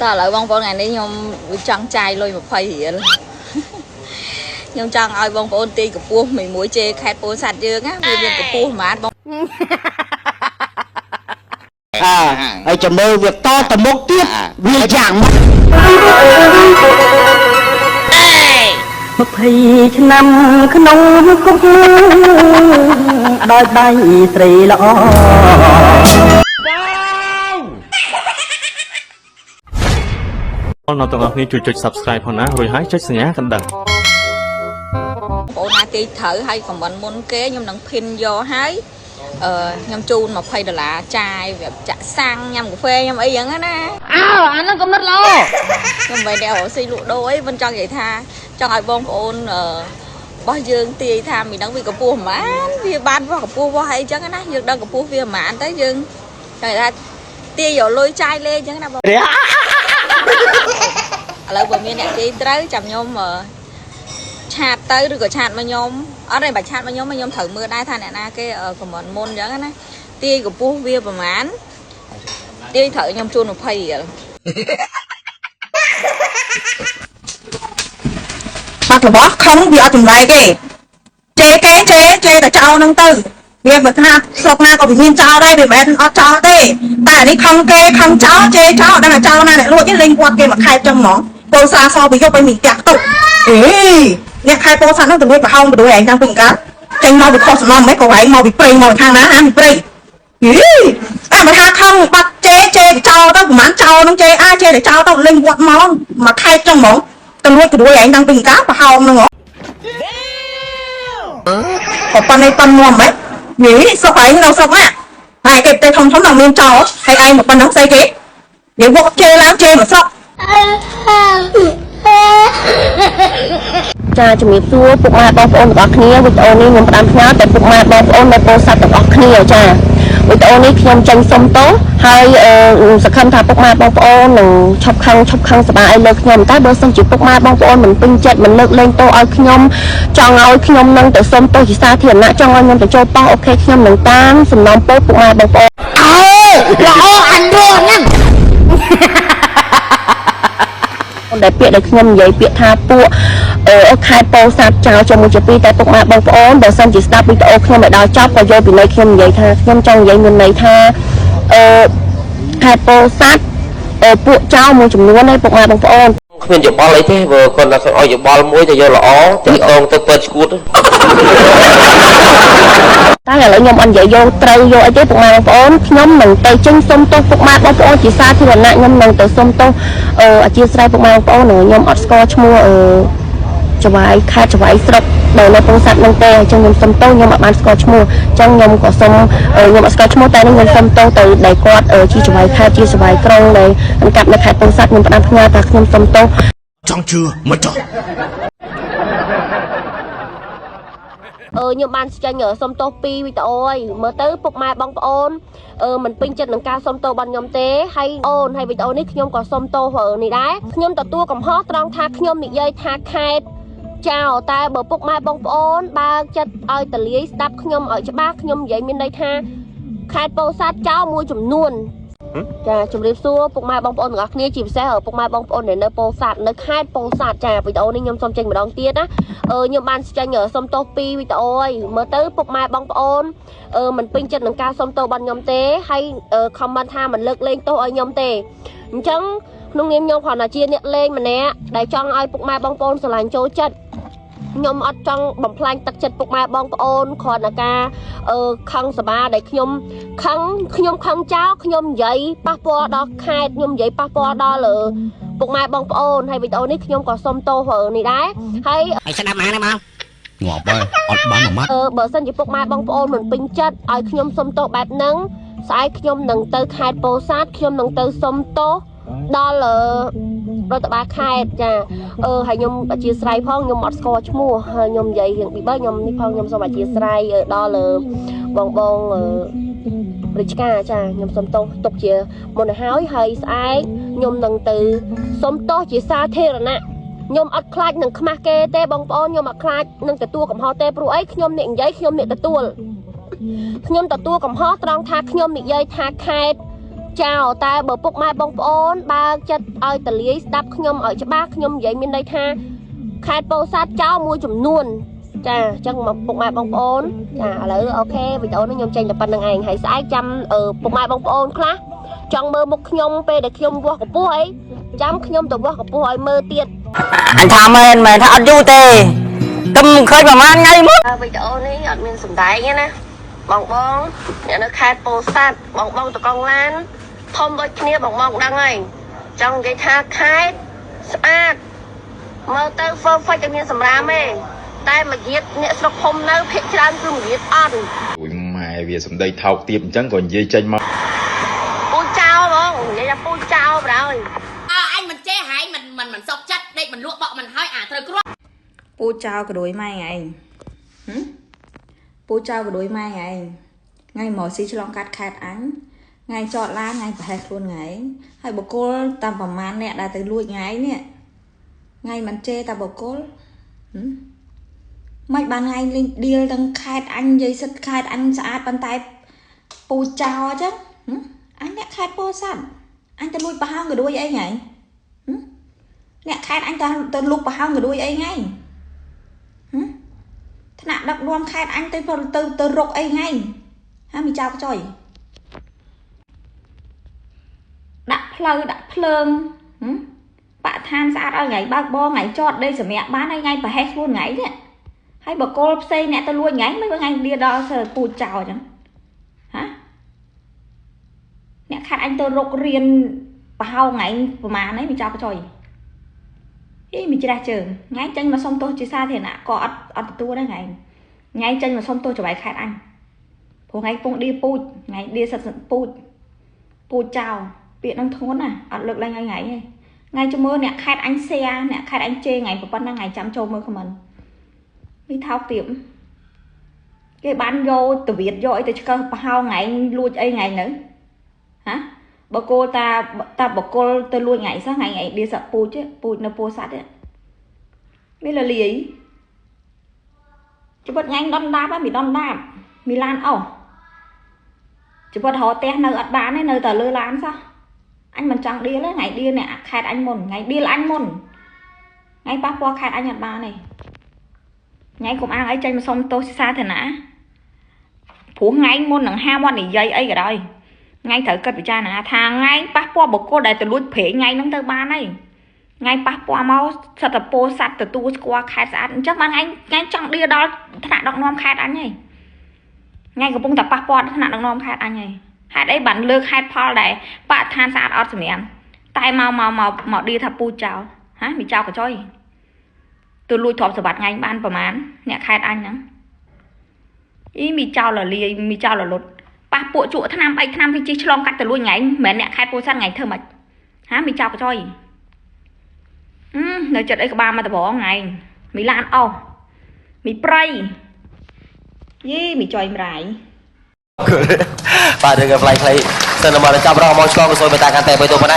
តើឥឡូវបងប្អូនថ្ងៃនេះខ្ញុំចង់ចាយលុយ20រៀលខ្ញុំចង់ឲ្យបងប្អូនទាយកម្ពស់មួយមួយជេរខេត្តពោធិ៍សាត់យើងណាវាមានកម្ពស់ប្រហែលបង អើហើយចាំមើលវាតទៅមុខទៀតវាយ៉ាងម៉េច 20ឆ្នាំក្នុងគុកដោយដៃស្រីល្អ បងអ្នកទាំងអស់គ្នាជួយចុច Subscribe ផងណារួចហើយចុចសញ្ញាកណ្ដឹង បងប្អូនណាទាយត្រូវហើយខមមិនមុនគេខ្ញុំនឹងភិនយកហើយអឺខ្ញុំជូន20ដុល្លារចាយវាចាក់សាំងញ៉ាំកាហ្វេញ៉ាំអីចឹងណា អើអាហ្នឹងកំណត់ល្អ ខ្ញុំមិនដែលរកស៊ីលក់ដូរអីមិនចង់និយាយថាចង់ឲ្យបងប្អូនរបស់យើងទាយថាមីនឹងវាកម្ពស់ប្រហែលវាបានវាស់កម្ពស់វាស់អីចឹងណាយើងដឹងកម្ពស់វាប្រហែលទៅយើងចង់និយាយថាទាយយកលុយចាយលេងចឹងណាបងឥឡូវបើមានអ្នកទាយត្រូវចាំខ្ញុំឆាតទៅឬក៏ឆាតមកខ្ញុំអត់ទេបើឆាតមកខ្ញុំខ្ញុំត្រូវមើលដែរថាអ្នកណាគេខមមិនមុនចឹងណាទាយកម្ពស់វាប្រហែលទាយត្រូវខ្ញុំជូន20រៀល បាត់របស់ខំវាអត់ចម្លែកទេជេរគេជេរជេរតែចោលហ្នឹងទៅវាមិនថាស្រុកណាក៏វាមានចោលដែរវាមិនមែនអត់ចោលទេតែអានេះខំគេខំចោលជេរចោលដល់តែចោលណាអ្នកលួចនេះលេងវត្តគេមកខែចឹងហ្មងពោសាសពីយកไปមានផ្ទះទុកអេអ្នកខែពោសាហ្នឹងទៅលួចប្រហោងទៅដួយឯងតាំងពីកាលចេញមកពីខុសសំណំហ្មងក៏ឯងមកពីព្រៃមកខាងណាអាពីព្រៃអីតែមិនថាខំបាត់ជេរជេរចោលទៅប្រហែលចោលហ្នឹងជេរអាជេរតែចោលទៅលេងវត្តមកមកខែចឹងហ្មងទៅលួចទៅដួយឯងតាំងពីកាលប្រហោងហ្នឹងហ៎ក៏ប៉ុណ្ណេះប៉ុណ្ណឹងហ្មងនេះស្រុកឯងនៅស្រុកណាហើយគេទៅធំធំដល់មានចោលហើយឯងមកប៉ុណ្ណឹងស្អីគេនិយាយវកជេរឡើងជេរមកស្រុក ចាជំរាបសួរពុកម៉ែបងប្អូនទាំងអស់គ្នាវីដេអូនេះខ្ញុំផ្ដាំផ្ញើទៅពុកម៉ែបងប្អូននៅពោធិ៍សាត់ទាំងអស់គ្នាចាវីដេអូនេះខ្ញុំចេញសុំទោសហើយសង្ឃឹមថាពុកម៉ែបងប្អូននឹងឈប់ខឹងឈប់ខឹងសប្បាយឲ្យលើខ្ញុំតែបើសិនជាពុកម៉ែបងប្អូនមិនពេញចិត្តមិនលើកលែងទោសឲ្យខ្ញុំចង់ឲ្យខ្ញុំនឹងទៅសុំទោសជាសាធារណៈចង់ឲ្យខ្ញុំទៅចូលប៉ោះអូខេខ្ញុំនឹងតាមសំណូមពរពុកម៉ែបងប្អូន អើល្អអានរស់ហ្នឹង ដែលពាក្យដែលខ្ញុំនិយាយពាក្យថាពួកអឺខេត្តពោធិ៍សាត់ចោលជាមួយជាពីរតែពុកម៉ែបងប្អូនបើសិនជាស្ដាប់វីដេអូខ្ញុំឲ្យដល់ចប់ក៏យល់ពីន័យខ្ញុំនិយាយថាខ្ញុំចង់និយាយមានន័យថាអឺខេត្តពោធិ៍សាត់ពួកចោលមួយចំនួនឯពុកម៉ែបងប្អូន គ្មានយោបល់អីទេបើគាត់ថាឲ្យយោបល់មួយទៅយកល្អទៅអងទៅពើឈួត តែឥឡូវខ្ញុំអត់និយាយយកត្រូវយកអីទេពុកម៉ែបងប្អូនខ្ញុំនឹងទៅចេញសុំទោសពុកម៉ែបងប្អូនជាសាធារណៈខ្ញុំនឹងទៅសុំទោសអធិស្ឋានពុកម៉ែបងប្អូនខ្ញុំអត់ស្គាល់ឈ្មោះអឺចវាយខេត្តចវាយស្រុកដែលនៅពោធិ៍សាត់នឹងទេអញ្ចឹងខ្ញុំសុំទោសខ្ញុំអត់បានស្គាល់ឈ្មោះអញ្ចឹងខ្ញុំក៏សុំខ្ញុំអត់ស្គាល់ឈ្មោះតែនឹងខ្ញុំសុំទោសទៅដែលគាត់ជាចវាយខេត្តជាចវាយក្រុងដែលសង្កាត់នៅខេត្តពោធិ៍សាត់ខ្ញុំផ្ដាំផ្ញើថាខ្ញុំសុំទោស ចង់ជឿមិនចង់ ខ្ញុំបានចេញសុំទោសពីវីដេអូហើយមើលទៅពុកម៉ែបងប្អូនមិនពេញចិត្តនឹងការសុំទោសរបស់ខ្ញុំទេហើយអូនហើយវីដេអូនេះខ្ញុំក៏សុំទោសនេះដែរខ្ញុំទទួលកំហុសត្រង់ថាខ្ញុំនិយាយថាខេតចោលតែបើពុកម៉ែបងប្អូនបើកចិត្តឲ្យតលាយស្ដាប់ខ្ញុំឲ្យច្បាស់ខ្ញុំនិយាយមានន័យថាខេត្តពោធិ៍សាត់ចោលមួយចំនួនចាជំរាបសួរពុកម៉ែបងប្អូនទាំងអស់គ្នាជាពិសេសពុកម៉ែបងប្អូនដែលនៅពោធិ៍សាត់នៅខេត្តពោធិ៍សាត់ចាវីដេអូនេះខ្ញុំសូមចេញម្ដងទៀតណាខ្ញុំបានចេញសុំទោសពីវីដេអូហើយមើលទៅពុកម៉ែបងប្អូនមិនពេញចិត្តនឹងការសុំទោសរបស់ខ្ញុំទេហើយខមមិនថាមិនលើកលែងទោសឲ្យខ្ញុំទេអញ្ចឹងក្នុងនាមខ្ញុំគ្រាន់តែជាអ្នកលេងម្នាក់ដែលចង់ឲ្យពុកម៉ែបងប្អូនស្រឡាញ់ចូលចិត្តខ្ញុំអត់ចង់បំផ្លាញទឹកចិត្តពុកម៉ែបងប្អូនគ្រាន់តែការខឹងសបាដែលខ្ញុំខឹងខ្ញុំខឹងចោលខ្ញុំនិយាយប៉ះពាល់ដល់ខេត្តខ្ញុំនិយាយប៉ះពាល់ដល់ពុកម៉ែបងប្អូនហើយវីដេអូនេះខ្ញុំក៏សុំទោសនេះដែរហើយ ហើយស្ដាប់មកណាមក ងាប់ហើយអត់បានមួយម៉ាត់ បើសិនជាពុកម៉ែបងប្អូនមិនពេញចិត្តឲ្យខ្ញុំសុំទោសបែបហ្នឹងស្អែកខ្ញុំនឹងទៅខេត្តពោធិ៍សាត់ខ្ញុំនឹងទៅសុំទោសដល់រដ្ឋបាលខេត្តចាហើយខ្ញុំអធិស្ឋានផងខ្ញុំអត់ស្គាល់ឈ្មោះហើយខ្ញុំនិយាយរឿងពីបើខ្ញុំនេះផងខ្ញុំសូមអធិស្ឋានដល់បងបងរាជការចាខ្ញុំសុំទោសទុកជាមុនឲ្យហើយស្អែកខ្ញុំនឹងទៅសុំទោសជាសាធារណៈខ្ញុំអត់ខ្លាចនឹងខ្មាស់គេទេបងប្អូនខ្ញុំអត់ខ្លាចនឹងទទួលកំហុសទេព្រោះអីខ្ញុំអ្នកនិយាយខ្ញុំអ្នកទទួលខ្ញុំទទួលកំហុសត្រង់ថាខ្ញុំនិយាយថាខេត្ត ចោលតែបើពុកម៉ែបងប្អូនបើកចិត្តឲ្យតលាយស្ដាប់ខ្ញុំឲ្យច្បាស់ខ្ញុំនិយាយមានន័យថាខេត្តពោធិ៍សាត់ចោលមួយចំនួនចាអញ្ចឹងមកពុកម៉ែបងប្អូនចាឥឡូវ OK វីដេអូនេះខ្ញុំចេញតែប៉ុណ្្នឹងឯងហើយស្អែកចាំពុកម៉ែបងប្អូនខ្លះចង់មើលមុខខ្ញុំពេលដែលខ្ញុំវាស់កម្ពស់អីចាំខ្ញុំទៅវាស់កម្ពស់ឲ្យមើលទៀត អញថាមែនមែនថាអត់យូរទេតែមិនឃើញប្រហែលថ្ងៃមក វីដេអូនេះអត់មានសម្ដែងទេណាបងបងអ្នកនៅខេត្តពោធិ៍សាត់បងបងតកងឡានធំដូចគ្នាបងបងដឹងហើយចង់និយាយថាខេត្តស្អាតមើលទៅ perfect តែមានសម្រាមទេតែមកយាតអ្នកស្រុកភូមិនៅភាគច្រើនគឺមកយាតអន់ អូយម៉ែវាសំដីថោកទាបអញ្ចឹងក៏និយាយចេញមក ពូចោលហ្មងនិយាយថាពូចោលបណ្ដោយ អញមិនចេះហែងមិនមិនមិនសុកចិត្តដេកមិនលក់បក់មិនហើយអាត្រូវគ្រាប់ ពូចោលក្រួយម៉ែឯងហឹមពូចោលក្រួយម៉ែឯងថ្ងៃមកស៊ីឆ្លងកាត់ខេតអញថ្ងៃចតឡានថ្ងៃប្រហែសខ្លួនថ្ងៃហើយបកគលតាមប្រមាណអ្នកដែលទៅលួចថ្ងៃនេះថ្ងៃមិនជេរតាបកគលហឹមមិនបានថ្ងៃលេងឌៀលទាំងខេតអញនិយាយសិតខេតអញស្អាតប៉ុន្តែពូចោលអញ្ចឹងហឹមអញអ្នកខេតពោធិ៍សាត់អញទៅលួចប្រហោងក្រួយអីថ្ងៃហឹមអ្នកខេតអញទៅទៅលុកប្រហោងក្រួយអីថ្ងៃ ហឹមថ្នាក់ដឹកនាំខេត្តអញទៅទៅទៅរុកអីថ្ងៃហាមីចៅខ្ចុយដាក់ផ្លូវដាក់ភ្លើងហឹមបកឋានស្អាតឲ្យថ្ងៃបើកបរថ្ងៃចតដេកសម្រាប់បានហើយថ្ងៃប្រហែសខ្លួនថ្ងៃនេះហើយបកគលផ្សេងអ្នកទៅលួចថ្ងៃមិនថ្ងៃដៀដល់សើពូចចោលអញ្ចឹងហាអ្នកខាត់អញទៅរុករៀនប្រហោងថ្ងៃប្រហែលហ្នឹងមីចៅខ្ចុយ អីមីច្រាស់ជើងថ្ងៃចេញមកសុំទោសជាសាធារណៈក៏អត់អត់ទទួលដែរថ្ងៃថ្ងៃចេញមកសុំទោសចៅខេត្តអញព្រោះថ្ងៃពងឌីពូជថ្ងៃឌីសិតពូជពូជចោលពាក្យនឹងធ្ងន់ណាអត់លើកឡើងថ្ងៃថ្ងៃទេថ្ងៃជំមើអ្នកខេត្តអញសៀអ្នកខេត្តអញជេរថ្ងៃប៉ុណ្ណឹងថ្ងៃចាំចូលមើលខមមិននេះថោកទៀតគេបានយកតវៀតយកអីទៅឆ្កឹះប្រហោងថ្ងៃលួចអីថ្ងៃនៅហាបកគលតាតាបកគលទៅលួចថ្ងៃសោះថ្ងៃថ្ងៃឌីសិតពូជពូជនៅពោធិ៍សាត់ទេមានលលាយជីវិតថ្ងៃដុនដាបហើយមីដុនដាបមីឡានអស់ជីវិតរកផ្ទះនៅអត់បានទេនៅតែលើឡានសោះអញមិនចង់ឌៀលទេថ្ងៃឌៀលអ្នកខេតអញមុនថ្ងៃឌៀលអញមុនថ្ងៃប៉ះពាល់ខេតអញអត់បានទេថ្ងៃកុំអាងអីចេញមកសុំទោសសាធារណៈព្រោះថ្ងៃមុននឹងហាមាត់និយាយអីក៏ដោយថ្ងៃត្រូវគិតពិចារណាថាថ្ងៃប៉ះពាល់បុគ្គលដែលទៅលួចព្រេងថ្ងៃហ្នឹងទៅបានហើយថ្ងៃប៉ះពាល់មកសិតតពោសัตว์ទទួលស្គាល់ខេតស្អាតអញ្ចឹងបានថ្ងៃថ្ងៃចង់ឌៀដល់ថ្នាក់ដឹកនាំខេតអញហើយថ្ងៃកំពុងតែប៉ះពាល់ថ្នាក់ដឹកនាំខេតអញហើយហេតុអីបានលើកហេតុផលដែរបរិស្ថានស្អាតអត់សម្រាមតែមកមកមកមកឌៀថាពូចោលហាមីចោលកចុយទៅលួចទ្រព្យសម្បត្តិថ្ងៃបានប្រមាណអ្នកខេតអញហ្នឹងអីមីចោលលលាយមីចោលលលុតប៉ះពួកជក់ថ្នាំអីថ្នាំវាជិះឆ្លងកាត់ទៅលួចថ្ងៃមិនមែនអ្នកខេតពោធិ៍សាត់ថ្ងៃធ្វើម៉េចហាមីចោលកចុយនៅចិត្តអីក្បាលមកដបងថ្ងៃមីឡានអស់មីប្រៃយីមីចុយម្រាយ បាទរឿងផ្លៃខ្លីសិនមកចាប់រងមកឆ្លងក៏សូមមេត្តាកាន់តែបីទៅប៉ុណ្ណេះ។